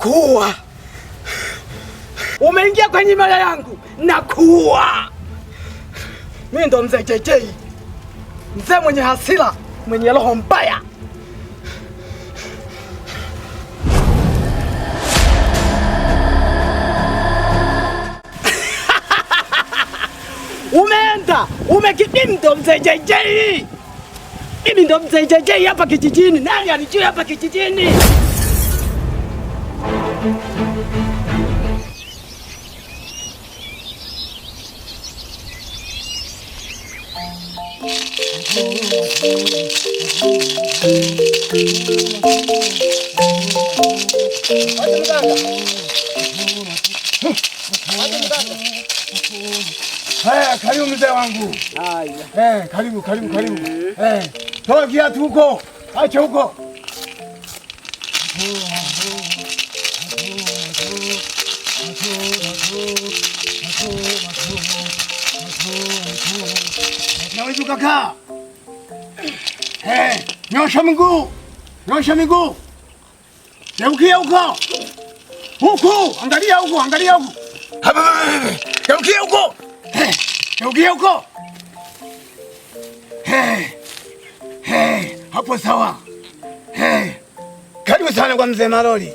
Nakuua. Umeingia kwenye mara yangu, nakuua. Mimi ndo mzee JJ, mzee mwenye hasira, mwenye roho mbaya. Umeenda umekimi, ndo mzee JJ. Mimi ndo mzee JJ hapa kijijini. Nani anijua hapa kijijini? Haya, karibu mzee wangu. Haya. Karibu karibu karibu. Toa kiatu huko. Acha huko. Naweza ukakaa. Nyosha miguu. Nyosha miguu. Geukia huko. Huku, angalia huku, angalia huku. Geukia huko. Geukia huko. Hey. Hey, hapo sawa. Hey. Karibu sana kwa mzee Maloli.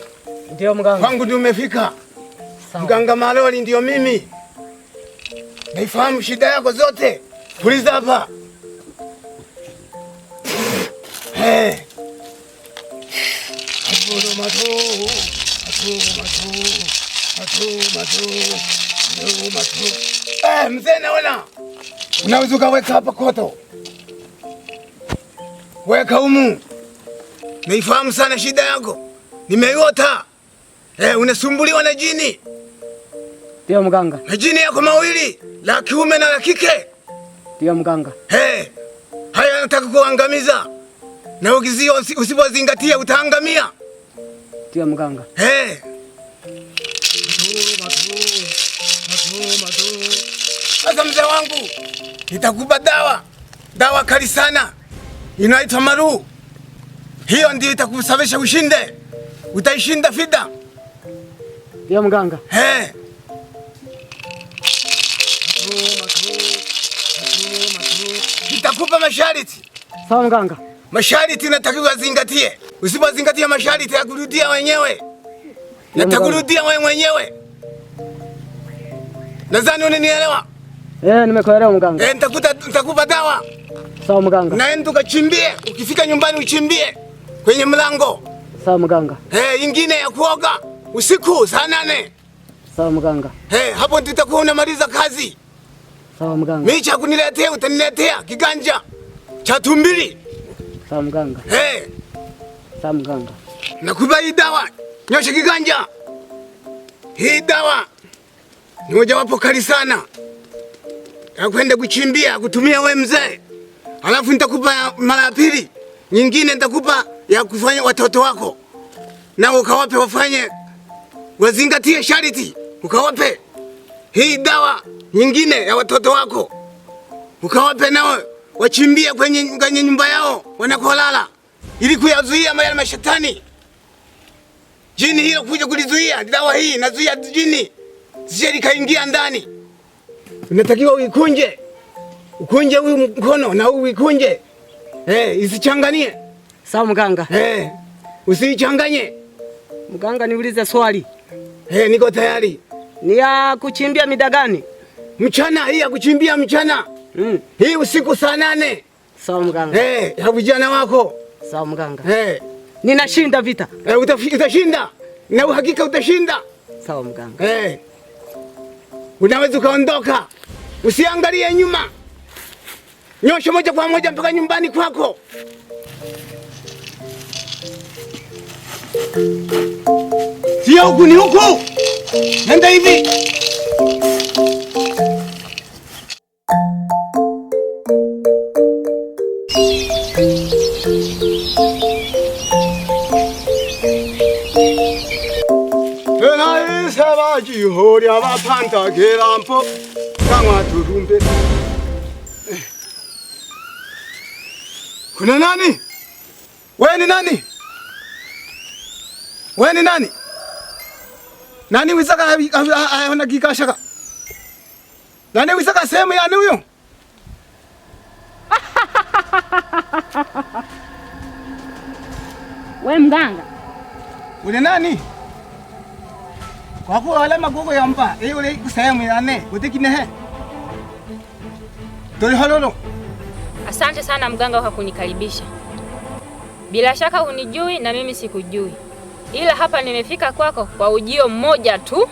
Ndio mganga. Kwangu ndio umefika. Sawa. Mganga Maloli ndio mimi. Naifahamu shida yako zote. Puliza hapa. Hey. Mzee naona unaweza ukaweka hapa koto, weka humu. Naifahamu sana shida yako, nimeiota. Unasumbuliwa na jini. Ndio mganga. Na jini yako mawili, la kiume na la kike. Ndio mganga. Haya nataka kuangamiza, na usipozingatia utaangamia. Ndio mganga. Sasa mzee wangu, nitakupa dawa, dawa kali sana, inaitwa maru. Hiyo ndio itakusababisha ushinde, utaishinda fida. Ndio mganga. Nitakupa masharti. Sawa mganga. Masharti natakiwa zingatie. Usipozingatia masharti yakurudia wenyewe. Natakurudia wewe mwenyewe. Nadhani unanielewa? Nimekuelewa mganga. Nitakupa dawa. Sawa mganga. Naenda ukachimbie, ukifika nyumbani uchimbie kwenye mlango. Sawa mganga. Ingine ya kuoga usiku saa 8. Sawa mganga. Hapo ndipo utakuwa unamaliza kazi. Sawa mganga. Mimi cha kuniletea utaniletea kiganja cha tumbili. Sawa mganga. Sawa mganga. Nakupa hii dawa. Nyosha kiganja. Hii dawa ni mojawapo kali sana ya kwenda kuchimbia kutumia we mzee. Alafu nitakupa mara ya pili nyingine nitakupa ya kufanya watoto wako, na ukawape wafanye, wazingatie sharti, ukawape hii dawa nyingine ya watoto wako, ukawape nao wachimbie kwenye nyumba yao wanakolala, ili kuyazuia yale mashetani. Jini hilo kuja kulizuia, dawa hii inazuia jini sije likaingia ndani. Unatakiwa uikunje, ukunje huyu mkono na huyu uikunje. Isichanganie. Sawa mganga. Usiichanganye. Mganga, niulize swali. Niko tayari. Ni ya kuchimbia mida gani? Mchana, hii ya kuchimbia mchana. Hii usiku saa 8. Sawa mganga. Ya vijana wako. Sawa mganga. Ninashinda vita. Utashinda. Na uhakika utashinda. Sawa mganga. Unaweza ukaondoka. Usiangalie nyuma. Nyosha moja kwa moja mpaka nyumbani kwako. Sio huku, ni huku. Nenda hivi. Jihoria bapanda kelampo kangwa turumbe. Kuna nani? Wewe ni nani? Wewe ni nani? Nani wisaka ayona gikashaka? Nani wisaka sehemu yani huyo? We mganga. Ule nani? Kwa kuwa wale magogo ya mpa, ule sehemu yani, utikinehe. Tuli halolo. Asante sana mganga kwa kunikaribisha. Bila shaka hunijui na mimi sikujui. Ila hapa nimefika kwako kwa ujio mmoja tu.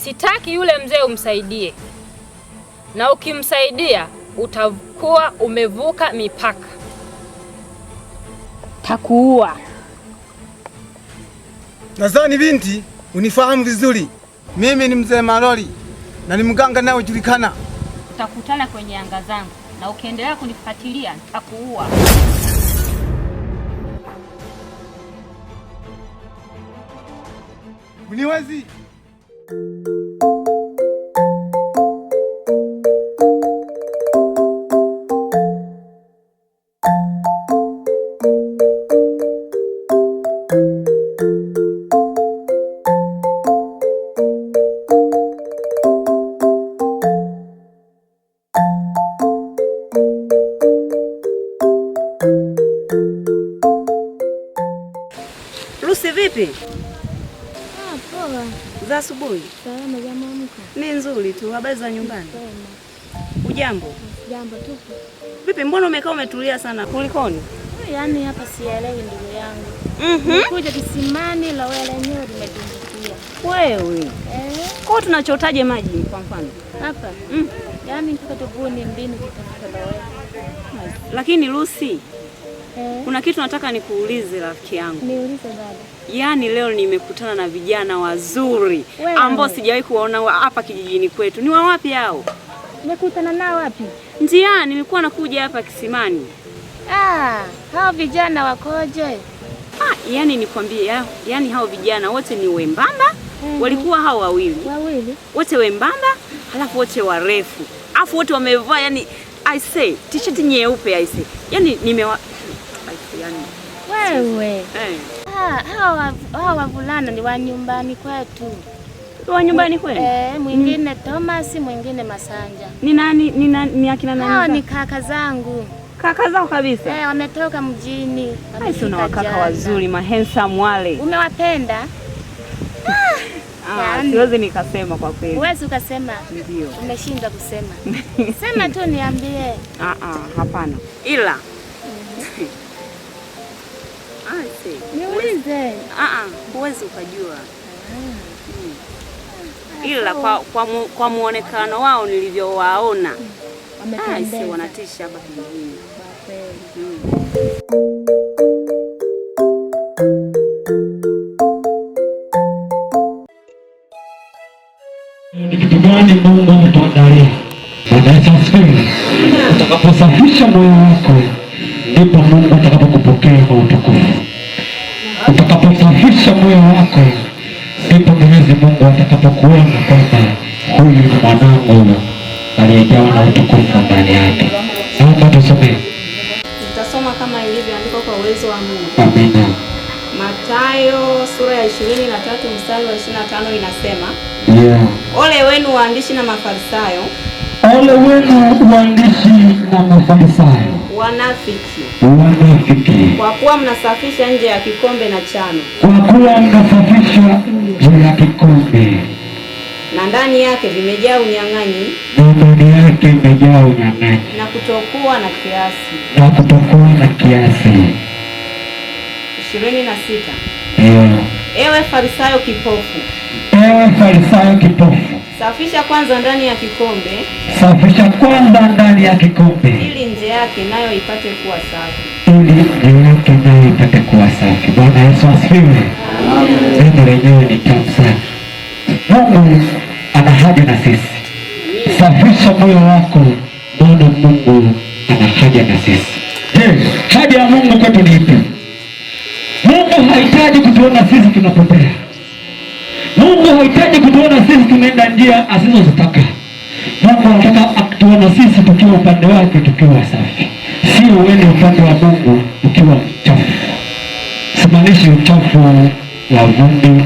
Sitaki yule mzee umsaidie. Na ukimsaidia utakuwa umevuka mipaka. Takuua. Nadhani binti unifahamu vizuri. Mimi ni mzee Maloli na ni mganga nayejulikana. Utakutana kwenye anga zangu na ukiendelea kunifuatilia nitakuua. Uniwezi. Lucy, vipi? Ah, poa. Za asubuhi? Salama za mwamko. Ni nzuri tu. Habari za nyumbani? Ujambo? Jambo tupo. Vipi, mbona umekaa umetulia sana? Kulikoni? Yaani hapa sielewi ndugu yangu. Nikuja kisimani la wewe lenyewe limetumbukia. Wewe. Kwa tunachotaje maji kwa mfano? Hapa. Yaani mpaka tubuni mbinu kutafuta la wewe. Lakini Lucy, kuna kitu nataka nikuulize rafiki yangu. Niulize dada. Yaani leo nimekutana na vijana wazuri ambao sijawahi kuwaona hapa kijijini kwetu. Ni wa wapi hao? Nimekutana nao wapi? Njiani nilikuwa nakuja hapa kisimani. Ah, hao vijana wakoje? Ah, yani nikwambie, yani hao vijana wote ni wembamba. Walikuwa hao wawili. Wawili? Wote wembamba, halafu wote warefu. Alafu wote wamevaa yani I say t-shirt nyeupe I say. Yani nimewa I say yani. Wewe. Hawa wavulana ni wa nyumbani kwetu. Wa nyumbani kwenu? Mwingine Thomas, mwingine Masanja. Ni nani? Ni nani? Ni akina nani? Hao ni kaka zangu. Kaka zao kabisa? Wametoka mjini. Ai, una wakaka wazuri, ma handsome wale. Umewapenda? Yaani, siwezi nikasema kwa kweli. Huwezi ukasema? Ndio. Umeshindwa kusema. Sema tu niambie. Hapana. Ila niulize. Huwezi ukajua. Ila kwa muonekano wao nilivyowaona, wamependeza. Wanatisha hapa kijijini. Ni kitu gani Mungu ametuandalia? Bwana Yesu asifiwe. Utakaposafisha moyo wako ndipo Mungu atakapokupokea kwa utukufu. Utakaposafisha moyo wako ndipo Mwenyezi Mungu atakapokuona kwamba huyu ni mwanangu aliyejawa na utukufu ndani yake. Naomba tusome. Tutasoma kama ilivyoandikwa kwa uwezo wa Mungu. Amina. Mathayo sura ya 23 mstari wa 25 inasema, Ole wenu waandishi na Mafarisayo. Ole wenu waandishi na Mafarisayo. Wanafiki. Wanafiki. Kwa kuwa mnasafisha nje ya kikombe na chano. Kwa kuwa mnasafisha nje ya kikombe na ndani yake vimejaa unyang'anyi. Na ndani yake imejaa unyang'anyi. Na kutokuwa na kiasi. Na kutokuwa na kiasi. 26. Ewe Farisayo kipofu. Ewe Farisayo kipofu. Safisha kwanza ndani ya kikombe. Safisha kwanza ndani ya kikombe. Ili nje yake nayo ipate kuwa safi. Ili nje yake nayo ipate kuwa safi. Bwana Yesu asifiwe. Neno lenyewe ni tamu sana. Mungu ana haja na sisi. Safisha moyo wako, maana Mungu ana haja na sisi. Je, haja ya Mungu kwetu ni ipi? Mungu hahitaji kutuona sisi tunapotea. Mungu hahitaji kutuona sisi tunaenda njia asizozitaka. Mungu anataka atuone sisi tukiwa upande wake, tukiwa safi. Sio uende upande wa Mungu ukiwa mchafu. Simaanishi uchafu wa vumbi,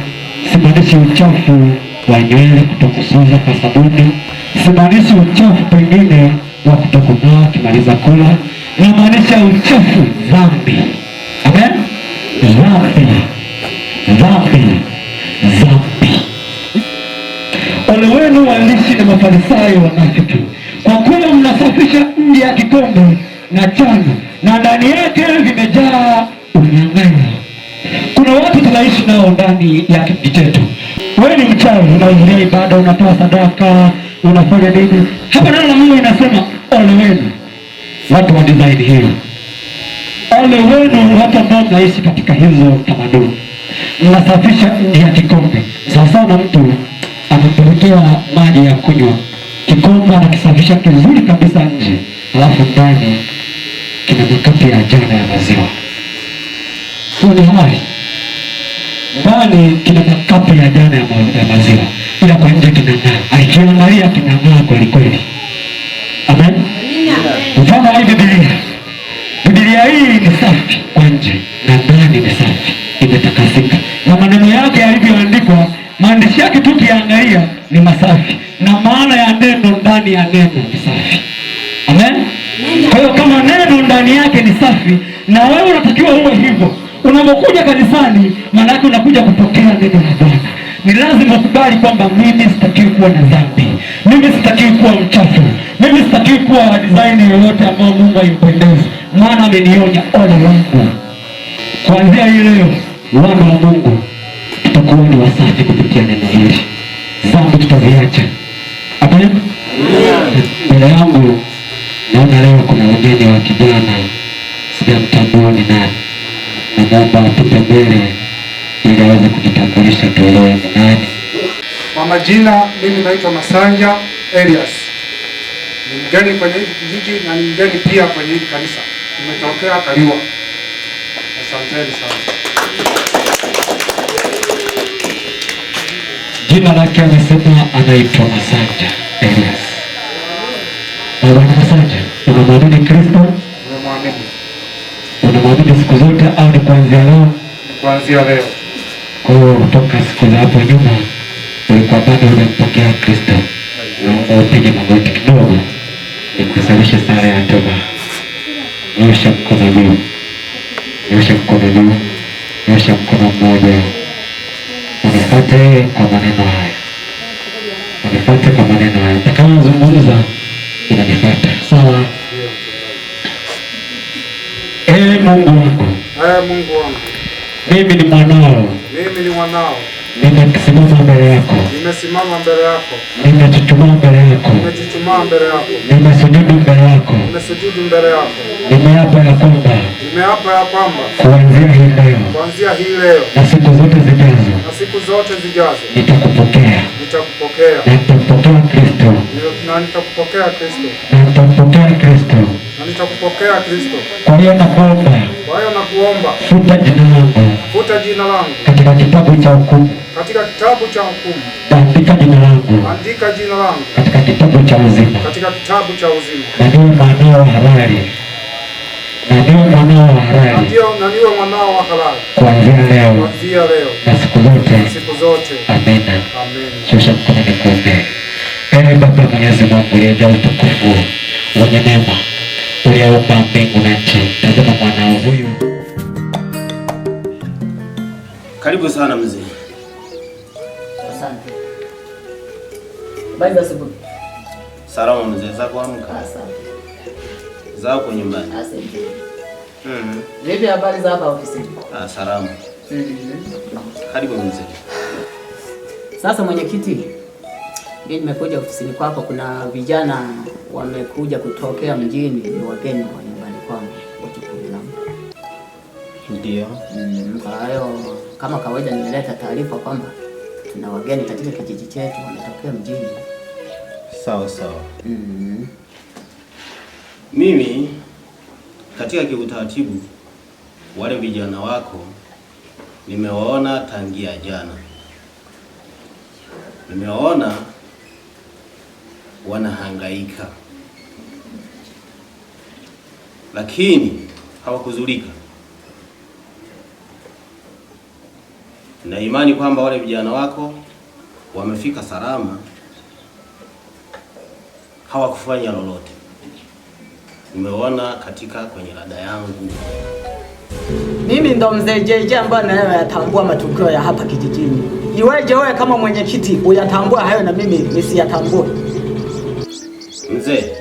Simaanishi uchafu wa nywele kutokusuza kwa sabuni, simaanishi uchafu pengine wa kutokunawa kimaliza kula, namaanisha uchafu dhambi. Amen? Dhambi, dhambi, dhambi. Ole wenu waandishi na Mafarisayo wanafiki, kwa kuwa mnasafisha nje ya kikombe na chano, na ndani yake vimejaa unyang'anyi. Kuna watu tunaishi nao ndani ya kijiji chetu. Wewe ni mchawi, unahudhuria ibada, unatoa sadaka, unafanya nini? Hapa neno la Mungu inasema ole wenu watu wa design hiyo. Ole wenu watu ambao mnaishi katika hizo tamaduni. Mnasafisha nje ya kikombe. Sasa na mtu amepelekea maji ya kunywa, kikombe anakisafisha kizuri kabisa nje, alafu ndani kina makapi ya jana ya maziwa. Hiyo ni hali. Ndani kina makapi ya jana ya maziwa, ila kwa nje kinang'aa. Akiangalia kinang'aa kweli kweli. Amen. Mfano hii Biblia. Biblia hii ni safi kwa nje na ndani ni safi, imetakasika. Na maneno yake yalivyoandikwa, maandishi yake tukiangalia ni masafi, na maana ya neno ndani ya neno ni safi. Amen. Kwa hiyo kama neno ndani yake ni safi, na wewe unatakiwa uwe hivyo. Unapokuja kanisani, maana yake unakuja kupokea neno la Bwana. Ni lazima ukubali kwamba mimi sitakiwi kuwa na dhambi, mimi sitakiwi kuwa mchafu, mimi sitakiwi kuwa wa design yoyote ambayo Mungu haimpendezi, maana amenionya ole wangu. Kuanzia hii leo, wana wa Mungu tutakuwa ni wasafi kupitia neno hili. Dhambi tutaziacha. Amen. Mbele yangu naona leo kuna wageni wa kijana, sijamtambua ni nani. Naomba atupe mbele ili aweze kujitambulisha tuelewe ni nani. Kwa majina mimi naitwa Masanja Elias. Ni mgeni kwenye hili kijiji na ni mgeni pia kwenye hili kanisa. Nimetokea Kaliwa. Asanteni sana. Jina lake amesema anaitwa Masanja Elias. Bwana Masanja, unamwamini Kristo? Nimemwamini. Unamwamini siku zote au ni kuanzia leo? Ni kuanzia leo. Kwa hiyo kutoka siku za hapo nyuma ulikuwa bado hujampokea Kristo. Naomba upige magoti kidogo nikusalishe sala ya toba. Nyosha mkono juu. Nyosha mkono juu. Nyosha mkono mmoja. Unifuate kwa maneno haya. Unifuate kwa maneno haya. Nitakayozungumza inanifuata. Sawa? Ee Mungu wangu. Ee Mungu wangu. Mimi ni mwanao. Mimi ni mwanao. Nimesimama mbele yako. Nimesimama mbele yako. Nimechuchumaa mbele yako. Nimechuchumaa mbele yako. Nimesujudu mbele yako. Nimesujudu mbele yako. Nimeapa ya kwamba. Nimeapa ya kwamba. Kuanzia hii leo. Kuanzia hii leo. Na siku zote zijazo. Na siku zote zijazo. Nitakupokea. Nitakupokea. Na nitampokea Kristo. Na nitakupokea Kristo. Na nitampokea Kristo. Na nitakupokea Kristo. Kwa hiyo nakuomba. Kwa hiyo nakuomba. Futa jina langu. Futa jina langu. Katika kitabu cha hukumu. Katika kitabu cha hukumu. Andika jina langu. Andika jina langu. Katika kitabu cha uzima. Katika kitabu cha uzima. Na niwe mwanao halali. Na niwe mwanao halali. Na niwe mwanao wa halali. Kuanzia leo. Kuanzia leo. Na siku zote. Na siku zote. Amina. Amen. Shusha mkono nikuombe. Ee Baba Mwenyezi Mungu uliyejaa utukufu, mwenye neema, uliyeumba mbingu na nchi, tazama mwanao huyu. Karibu sana mzee. Asante. Habari za asubuhi. Salama mzee, za kuamka. Asante. Zako nyumbani. Asante. Vipi habari za hapa ofisini? Salama. Karibu mzee. Sasa mwenyekiti, mimi nimekuja ofisini kwako, kuna vijana wamekuja kutokea mjini, ni wageni wa nyumbani kwangu wa kikundi langu. Ndio. Kwa hiyo kama kawaida nimeleta taarifa kwamba tuna wageni katika kijiji chetu wametokea mjini. Sawa sawa. Mimi katika kiutaratibu wale vijana wako nimewaona tangia jana. Nimewaona wanahangaika, lakini hawakuzulika. Nina imani kwamba wale vijana wako wamefika salama, hawakufanya lolote. Nimeona katika kwenye rada yangu. Mimi ndo mzee JJ ambaye nayatambua matukio ya hapa kijijini. Iweje wewe kama mwenyekiti uyatambua hayo na mimi nisiyatambue? Mzee,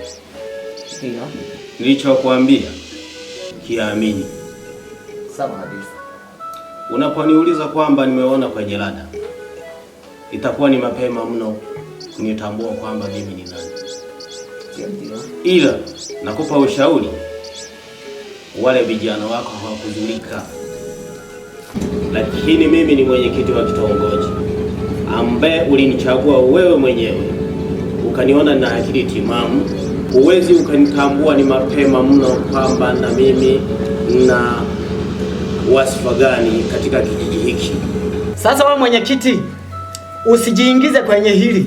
ndio nilichokuambia kiamini. Sawa kabisa. Unaponiuliza kwamba nimeona kwenye rada, itakuwa ni mapema mno kunitambua kwamba mimi ni nani. Ndio. Ila nakupa ushauri, wale vijana wako hawakuzulika, lakini mimi ni mwenyekiti wa kitongoji ambaye ulinichagua wewe mwenyewe, ukaniona na akili timamu. Huwezi ukanitambua ni mapema mno kwamba na mimi na wasifa gani katika kijiji hiki. Sasa wewe mwenyekiti, usijiingize kwenye hili,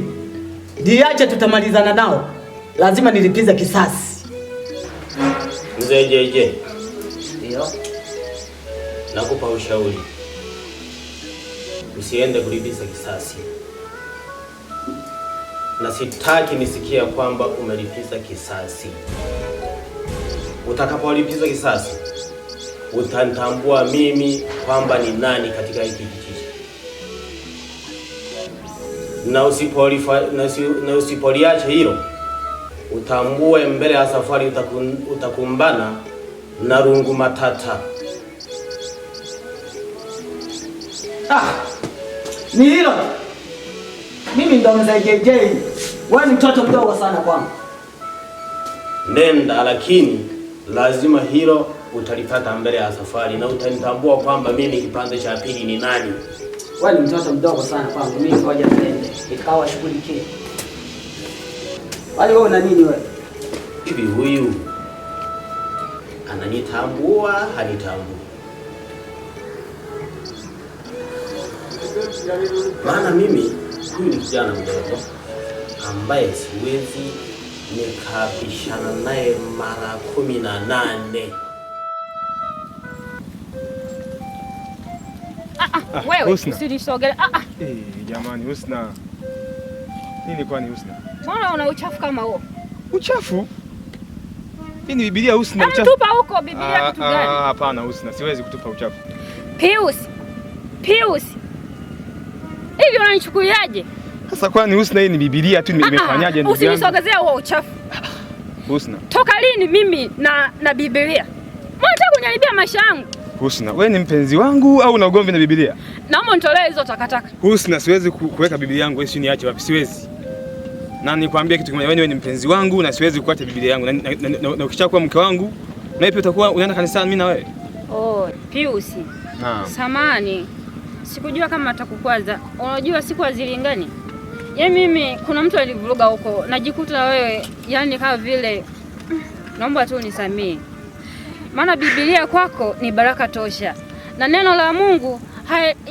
diache tutamalizana nao. Lazima nilipize kisasi. Mzee JJ, ndio nakupa ushauri, usiende kulipiza kisasi, na sitaki nisikia kwamba umelipiza kisasi. Utakapolipiza kisasi, utanitambua mimi kwamba ni nani katika hiki kijiji, na usipoliacha hilo, utambue mbele ya safari utakumbana na rungu matata. Ni hilo. Mimi ndo mzee JJ. Wewe ni mtoto mdogo sana kwangu. Nenda, lakini lazima hilo utalipata mbele ya safari na utanitambua kwamba mimi kipande cha pili ni nani. Wewe ni mtoto mdogo sana kwangu. Mimi ngoja niende nikawashughulikie. Wale wewe una nini wewe? Hivi huyu ananitambua, hanitambui? Maana mimi huyu ni kijana mdogo ambaye siwezi nikabishana naye mara 18. Wewe usinisogele. Jamani Husna. Nini kwani Husna? Mbona una uchafu kama huo? Uchafu? Hii ni Biblia Husna, uchafu. Tupa huko Biblia kitu gani? Hapana Husna, siwezi kutupa uchafu. Pius. Pius. Hivi unanichukuliaje? Sasa kwani Husna, hii ni Biblia tu imefanyaje ndugu yangu? Usinisogezee huo uchafu. Husna. Toka lini mimi na Biblia? Mbona unataka kuniharibia maisha yangu? Husna, wewe ni mpenzi wangu au una ugomvi na Biblia? Naomba nitolee hizo takataka. Husna, siwezi kuweka Biblia yangu, wewe niache wapi? Siwezi. Na nikwambie kitu kimoja, wewe ni mpenzi wangu na siwezi kuacha Biblia yangu. Na ukishakuwa mke wangu, na pia utakuwa unaenda kanisani mimi na wewe. Oh, Pius. Naam. Samani. Sikujua kama atakukwaza. Unajua siku hazilingani. Yaani mimi kuna mtu alivuruga huko, najikuta wewe yani kama vile, naomba tu unisamee. Maana Biblia kwako ni baraka tosha. Na neno la Mungu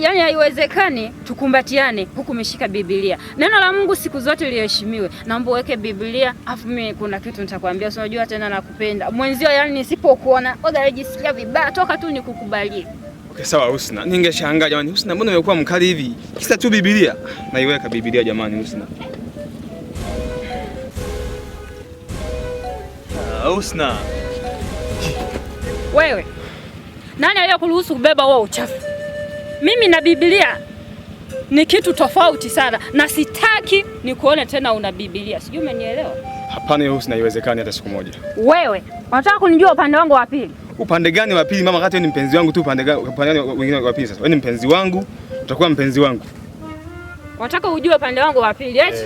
yani haiwezekani tukumbatiane huku umeshika Biblia. Neno la Mungu siku zote liheshimiwe. Naomba uweke Biblia, afu mimi kuna kitu nitakwambia, si unajua tena nakupenda. Mwenzio yani nisipokuona, waga najisikia vibaya, toka tu nikukubalie. Okay, sawa Husna. Ningeshangaa jamani, Husna mbona umekuwa mkali hivi? Kisa tu Biblia. Naiweka Biblia jamani Husna. Husna. Wewe, nani aliyekuruhusu kubeba huo uchafu? Mimi na Biblia ni kitu tofauti sana, na sitaki nikuone tena una Biblia. Sijui umenielewa? Hapana Husna, haiwezekani hata siku moja. Wewe unataka kunijua upande wangu wa pili? Upande gani wa pili mama? Kati ni mpenzi wangu tu, upande gani wengine wa pili sasa? Wewe ni mpenzi wangu, utakuwa mpenzi wangu. Unataka ujue upande wangu wa pili eti?